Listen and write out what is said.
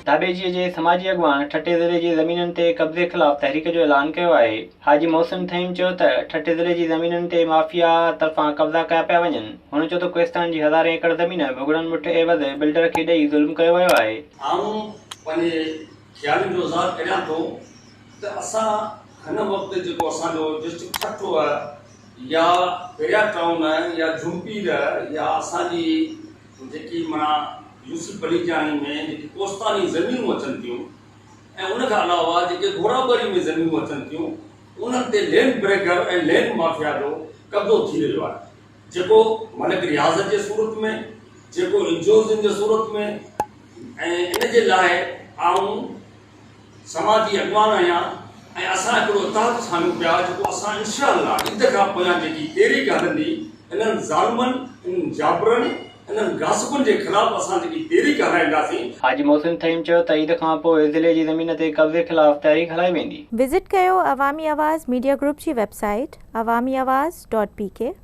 ڌاٻيجي جي سماجي اڳواڻ ٺٽي ضلعي جي زمينن تي قبضي خلاف تحريڪ جو اعلان ڪيو آهي. حاجي محسن ٿهيم چيو ته ٺٽي ضلعي جي زمينن تي مافيا طرفان قبضا ڪيا پيا وڃن. هن چيو ته ڪوهستان جي هزارين ايڪڙ زمين ڀڳڙن مٺ عيوض بلڊر کي ڏئي ظلم ڪيو ويو آهي. آئون پنهنجي خيالن جو اظهار ڪريان ٿو ته اسان هن وقت جيڪو اسان جو ڊسٽرڪٽ ٺٽو يا پيريا ٽائون يا جهمپير يا اسان جي جيڪي معنيٰ يوسف بليجاڻي ۾ جيڪي ڪوستاني زمينون اچن ٿيون ۽ ان کان علاوه جيڪي گهوڙاٻري ۾ زمينون اچن ٿيون انهن تي لينڊ بريڪر ۽ لينڊ مافيا جو قبضو ٿي رهيو آهي جيڪو ملڪ رياض جي صورت ۾ جيڪو اين جي اوزن جي صورت ۾ ۽ ان جي لاء آئون سماجي اڳواڻ آهيان ۽ اسان هڪڙو اتحاد ٺاهيون پيا جيڪو اسان انشاء الله عيد کان پويان جيڪي تحريڪ هلندي انهن ظالمن انهن جابرن انهن غاصبن جي خلاف اسان جيڪي تحريڪ هلائينداسين. حاجي محسن ٿهيم چيو ته عيد کان پوء ضلعي جي زمين تي قبضي خلاف تحريڪ هلائي ويندي. وزٽ ڪيو عوامي آواز ميڊيا گروپ جي website Awami Awaz dot P K.